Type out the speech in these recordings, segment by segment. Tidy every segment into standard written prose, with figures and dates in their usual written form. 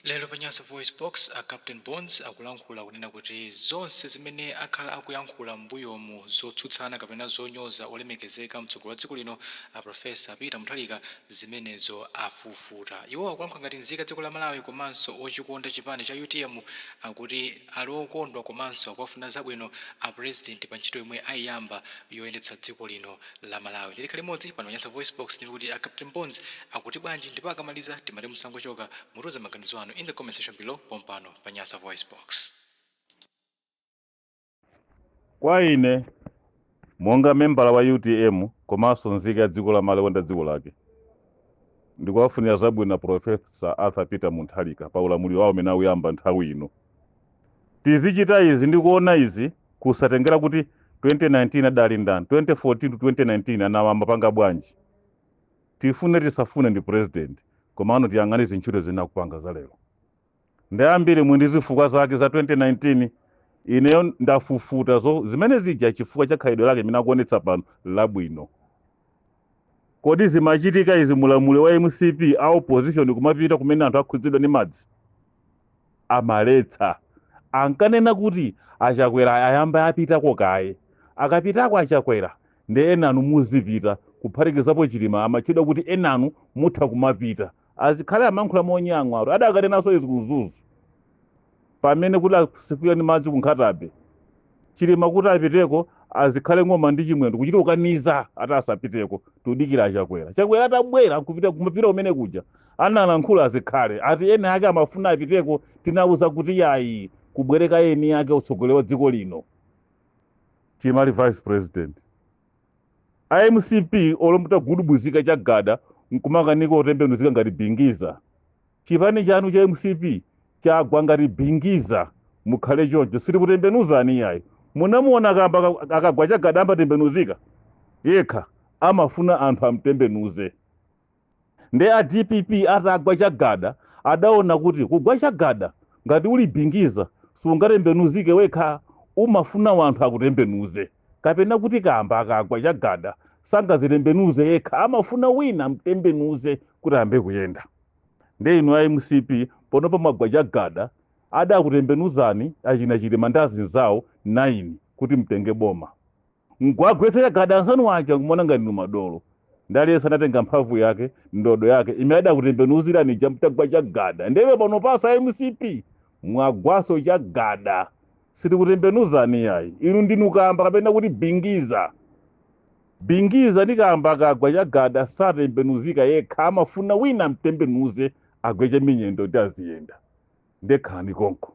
Lero pa Nyasa VoiceBox, a Captain Bones akulankhula kunena kuti zonse zimene akhala akuyankhula m'mbuyomu zotsutsana kapena zonyoza olemekezeka mtsogoleri wa dziko lino a Professor Peter Mutharika, zimenezo afufuta. Iwo akulankhula ngati nzika dziko la Malawi komanso ochikonda chipani cha UTM. Akuti ali okondwa komanso akuwafuna zabwino a President pa ntchito yomwe ayiyamba yoyendetsa dziko lino la Malawi. Tikhale limodzi pano pa Nyasa VoiceBox ndipo kuti a Captain Bones akuti bwanji, ndipo akamaliza timati musangochoka, mutuze maganizo anu in the comment section below pompano pa Nyasa VoiceBox. Kwa ine monga membala wa UTM komanso nzika ya dziko la Malawi wonda dziko lake, ndikuwafunira zabwino Professor Arthur Peter Mutharika pa ulamuliro wawo umene akuyamba nthawi ino. Tizichita izi ndi kuona izi kusatengera kuti 2019 adali ndani, 2014 to 2019 anawa amapanga bwanji. Tifune tisafune ndi president, komano tiyang'ane zintchito zina akupanga za lero. Ndi ambiri mwe ndi zifukwa zake za 2019. Ineyo ndafufuta zo zimene zija chifukwa cha khalidwe lake imene akuonetsa pano labwino. Kodi zimachitika izi mulamuliro wa MCP, a opposition kumapita kumene anthu akhudzidwa ndi madzi? Amaletsa, ankanena kuti Achakwera ayamba apitako kaye. Akapitako Achakwera ndi enanu muzipita, kuphatikizapo Chilima amatchedwa kuti enanu mutha kumapita. Azikhale amankhula monyang'wa, adakanenanso izi kuZuzu pamene kuti asefukira ndi madzi kunkhatabe. Chilima kuti apiteko, Azikhale Ng'oma ndi Chimwendo kuchita kukaniza ati asapiteko, tudikira Achakwera. Chakwera atabwera kupita kumapita kumene kuja, analankhula Azikhale ati ena ake amafuna apiteko, tinawuza kuti yayi, kubwereka eni ake utsogoleri wa dziko lino. Chilima ali vice president. IMCP olomuta gudubuzika chagada nkumakanika otembenuzika ngati bingiza. Chipani chanu cha MCP chagwa ngati bingiza, mukhale choncho, sitikutembenuzani iyayi. Munamuona kamba akagwa chagada amatembenuzika yekha? Amafuna anthu amtembenuze. Nde a DPP atagwa chagada adaona kuti kugwa chagada ngati uli bingiza sungatembenuzike wekha, umafuna wanthu akutembenuze. Kapena kuti kamba akagwa chagada sangazitembenuze yekha, amafuna wina amtembenuze kuti ayambe kuyenda. Nde inu a MCP panopa mwagwa chagada, adakutembenuzani achina Chilima ndi azinzawo 9 kuti mtenge boma, mgwagwetsa chagada anzanu aja nkumona ngati inu madolo. Ndi aliyense anatenga mphamvu yake, ndodo yake imene adakutembenuzirani ija mtagwa chagada. Ndebe pano paso MCP mwagwaso chagada, sitikutembenuzani yayi. Inu ndinu kamba kapena kuti bingiza. Bingiza ndi kamba akagwa chagada satembenuzika yekha, amafuna wina amtembenuze, agweche minyendo ndi aziyenda. Ndekhani konko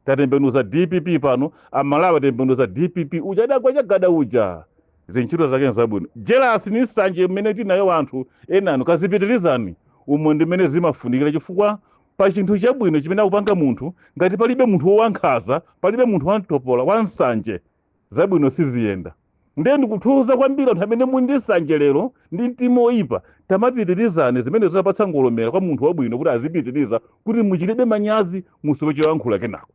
tatembenuza DPP pano, Amalawi atembenuza DPP uja adagwa chagada uja. Zintchito zake nzabwino. Jealous ni nsanje mmene tinayo anthu enanu kazipitirizani umo ndimene zimafunikira, chifukwa pa chinthu chabwino chimene akupanga munthu, ngati palibe munthu wowankhaza, palibe munthu wamtopola wansanje, zabwino siziyenda. Ndiye ndikuthokoza kwambiri anthu amene muli ndi nsanje lero ndi mtima oyipa, tamapitirizani zimene zimapatsa ngolomera kwa munthu wabwino kuti azipitiriza, kuti muchitebe manyazi, musowe choyankhula kenako.